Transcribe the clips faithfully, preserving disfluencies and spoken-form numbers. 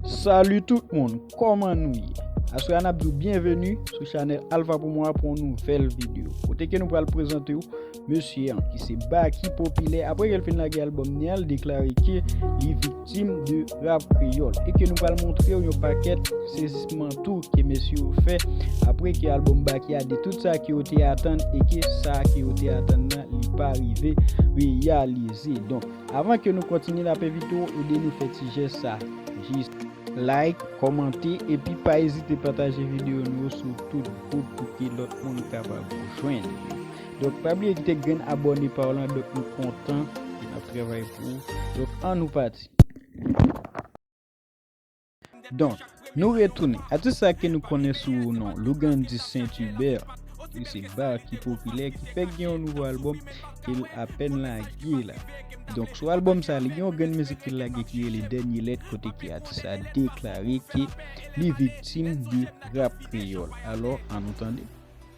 Salut tout moun, kòman nou ye? Aswè a n ap di w byenveni sou chanèl Alpha Promo a pou yon nouvèl videyo. Kote ke nou pral prezante w mesye an, ki se Baky Popilè. Apre ke l fin lage albòm ni an, l deklare ke li viktim de rap kreyòl. E ke nou pral montre w yon pakèt sezisman tou ke mesye yo fè apre ke albòm Baky a, de tout sa ke yo te atann e ke sa ke yo te atann nan, li pa rive reyalize. Donk, avan ke nou kontinye, n ap envite w ede nou fè ti jès sa. Jis like, kòmante, epi pa ezite pataje videyo nou yo sou tout gwoup pou ke lòt moun kapab jwenn li. Donk, pa bliye kite grenn abòne pa w lan, donk nou kontan e n ap travay pou ou. Donk, ann nou pati. Donk, nou retounen. Atis sa ke nou konnen sou non Lougandji Saint Hubert, ki se Baky Popilè, ki fèk gen yon nouvo albòm ke l apèn lage la. Donk, sou albòm sa, li gen yon grenn mizik ke l lage ki rele Dènye Lèt, kote ke atis sa deklare ke li viktim de rap kreyòl. Alò, ann nou tande.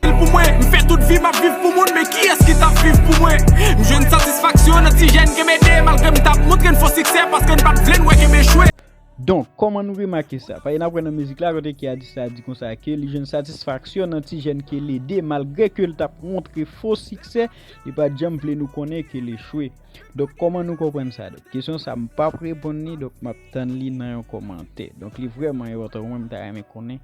Pou mwen, m fè tout vi m ap viv pou moun, men kiyès ki t ap viv pou mwen? M jwenn satisfaksyon nan ti jèn ke m ede, malgre m t ap montre n fo siksè, paske n pa t vle n wè ke m echwe. Donk, kòman nou remake sa? Paske n ap wè nan mizik la, kote ke atis la di konsa ke li jwenn satisfaksyon nan ti jèn ke l ede, malgre ke l t ap montre fo siksè, li pa t janm vle nou konnen ke l echwe. Donk, kòman nou konprann sa? Donk, kesyon sa, m p ap reponn li, donk, m ap tann li nan yon kòmantè. Donk, li vrèman enpòtan pou mwen, m ta renmen konnen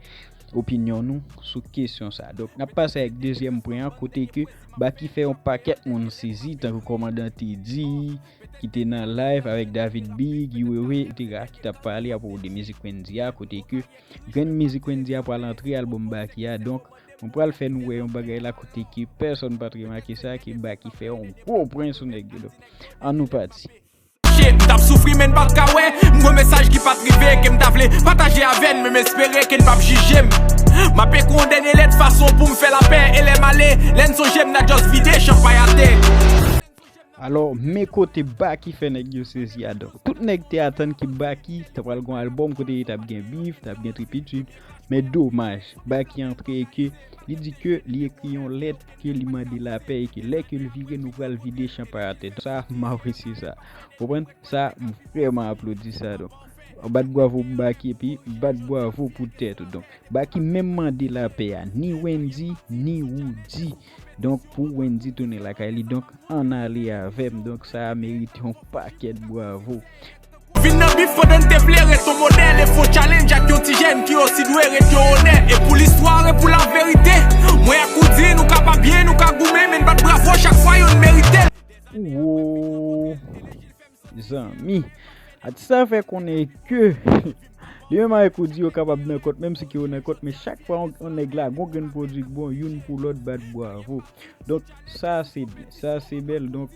opinyon nou sou kesyon sa. Donk, n ap pase ak dezyèm pwen an, kote ke Baky fè yon pakèt moun sezi, tankou kòmandan Teddy, ki te nan live avèk David Big, Guy Wewe, etsetera, ki t ap pale apwopo de mizik Wendyy a, kote ke grenn mizik Wendyy a pral antre albòm Baky a. Donk, mwen pral fè nou wè yon bagay la kote ke pèsonn pa t remake sa, ke Baky fè yon gwo pwen sou nèg yo. Donk, ann nou pati. M t ap soufri, men n pa t ka wè. M gen mesaj ki pa t rive, ke m ta vle pataje avè n, men m espere ke n p ap jije m. M ap ekri yon dènye lèt, fason pou m fè lapè, e lè m ale, lè n sonje m, n a just vide chanpay atè. Alò, men kote Baky fè nèg yo sezi a. Donk, tout nèg te atann ke Baky ta pral gon albòm kote li t ap gen bif, t ap gen tripitip. Men domaj, Baky antre e ke li di ke li ekri yon lèt ke li mande lapè e ke lè ke l vire, nou pral vide chanpay atè. Sa, m apresye sa. Konprann? Sa, m vrèman aplodi sa. Donk, bat bwavo pou Baky epi bat bwavo pou tèt ou. Donk, Baky menm mande lapè a, ni Wendyy, ni Roody. Donk, pou Wendyy tounen lakay li. Donk, ann ale avè m. Donk, sa a merite yon pakèt bwavo. Vin nan bif pandan n te vle ret yon modèl e fè yon challenge ak yon ti jèn ki osi dwe ret yon onè. E pou listwa e pou laverite, mwen ak Roody, nou ka pa byen, nou ka goumen, men n bat bwavo chak fwa youn merite l. Wo, zanmi, atis sa fè konnen ke li menm avèk Roody yo kapab nan kont, menm si ke yo nan kont, men chak fwa yon, yon nèg la gon grenn pwodui k bon, youn pou lòt bat bwavo. Donk, sa se byen, sa se bèl. Donk,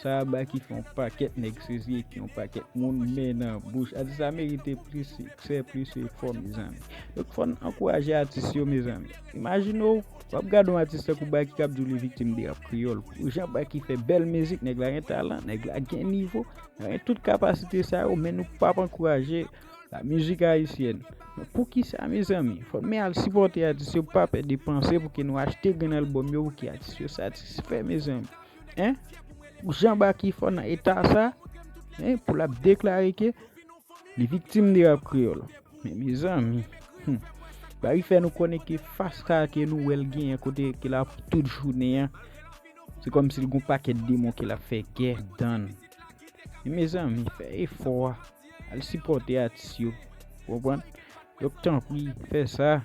sa Baky fè yon pakèt nèg sezi e ke yon pakèt moun men nan bouch. Atis sa merite plis siksè, plis efò, mezanmi. Donk, fò n ankouraje atis yo, mezanmi. Imajine w, w ap gade yon atis tankou Baky k ap di w li viktim de rap kreyòl. Pou jan Baky fè bèl mizik, nèg la gen talan, nèg la gen nivo, gen tout kapasite sa yo, men nou p ap ankouraje lamizik ayisyèn. Men poukisa, mezanmi? Fò n men al sipòte atis yo, pa pè depanse pou ke nou achte grenn albòm yo, pou ke atis yo satisfè, mezanmi. Hein? Pou jan Baky fò nan eta sa, hein, pou l ap deklare ke li viktim de rap kreyòl. Men mezanmi, hmm, Baky fè nou konnen ke fas sa ke nou wè l genyen kote ke l ap tout jounen an, se kòmsi l gon pakèt demon ke l ap fè gè dan l. Men mezanmi, fè efò a, al sipòte atis yo, w konprann? Donk, tanpri, fè sa.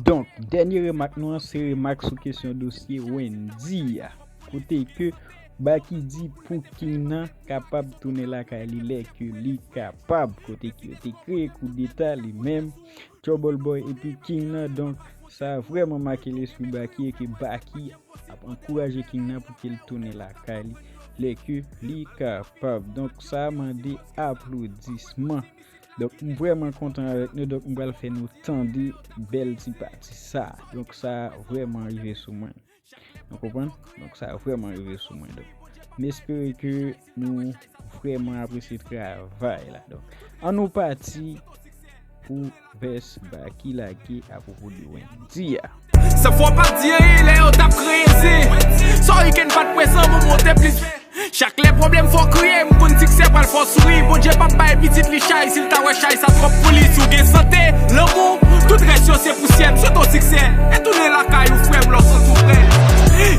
Donk, dènye remak nou an, se remak sou kesyon dosye Wendyy a. Kote ke Baky di pou King nan kapab tounen lakay li lè ke li kapab. Kote ke yo te kreye koudeta li menm, Trouble Boy epi King nan. Donk, sa vrèman make lespri Baky e ke Baky ap ankouraje King nan pou ke l tounen lakay li lè ke li kapab. Donk, sa mande aplodisman. Donk, m vrèman kontan avèk nou. Donk, m pral fè nou tande bèl ti pati sa. Donk, sa vrèman rive sou mwen. Nou konprann? Donk, sa vrèman rive sou mwen. Donk, m espere ke nou vrèman apresye travay la. Donk, ann nou pati pou vès Baky lage apwopo de Wendyy a. San fwa pa di anyen lè yo t ap kreye zen. Sorry ke n pa t prezan, men w te plis fè. Chak lè pwoblèm fè w kriye, m konn siksè pral fè w souri. Bondye p ap bay pitit li chay, si l ta wè chay sa twòp pou li. Si w gen sante, lanmou, tout rès yo se pousyè. M swete w siksè, e tounen lakay ou frè m lè w santi w prè.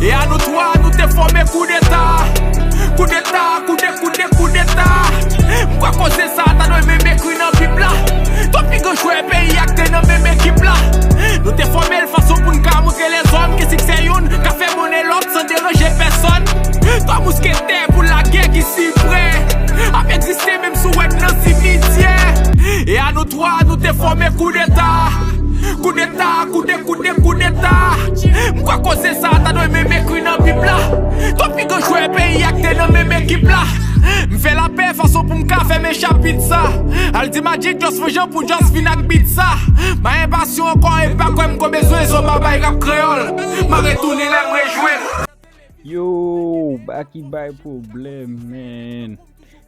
E a nou twa, nou te fòme koudeta. Koudeta, koude, koude, koudeta. M kwè koze sa ta dwe menm ekri nan Bib la. Twa pi gran jwè peyi a k te nan menm ekip la. Nou te fòme l fason pou n ka montre lèzòm ke siksè youn ka fè monnen lòt san deranje pèsòn. Twa mousketè pou lagè ki si prè ap egziste menm si w wè n nan simityè. E a nou twa, nou te fòme koudeta. Koudeta, koude, koude, koudeta. M kwè koze sa ta dwe menm ekri nan Bib la. Twa pi gran jwè peyi a k te nan menm ekip la. M fè lapè fason pou m ka fèmen chapit sa. Al di Magic Just Foujan pou Just fin ak beat sa. M pa enpasyan ankò, e pa kwè m ko bezwen zo babay rap kreyòl. M a retounen lè m rejwenn. Yo, Baky bay pwoblèm, man.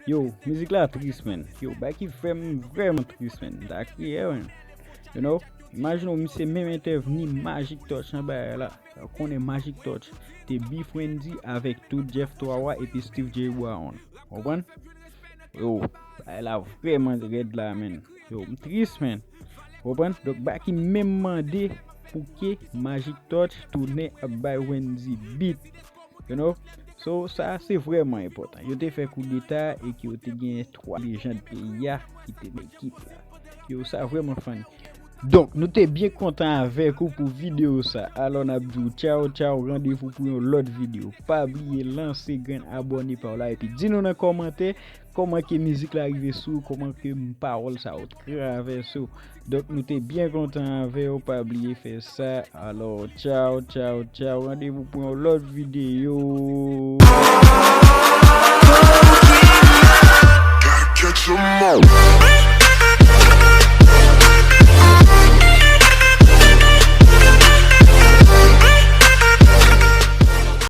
Yo, mizik la tris, man. Yo, Baky fè m vrèman tris, man. M ta kriye, man. You know? Imajine w, misye menm entèvni Magic Touch nan bagay la. Ou konnen Magic Touch te beef Wendyy avèk tout Jeff Twawa epi Steve J Brown. Konprann? Yo, bagay la vrèman rèd la, man. Yo, m tris, man. Konprann? Donk, Baky menm mande pou ke Magic Touch tounen ap bay Wendyy beat. You know? So, sa se vrèman enpòtan. Yo te fè koudeta e ke yo te genyen twa lejann peyi a ki te nan ekip la. Yo, sa vrèman funny. Donk, nou te byen kontan avèk ou pou videyo sa. Alò, n ap di w tchaw, tchaw, randevou pou yon lòt videyo. Pa bliye lanse grenn abòne pa w la epi di nou nan kòmantè kòman ke mizik la rive sou ou, kòman ke m, pawòl sa yo travèse w. Donk, nou te byen kontan avè w, pa bliye fè sa. Alò, tchaw, tchaw, tchaw, randevou pou yon lòt videyo. Gotta catch 'em all.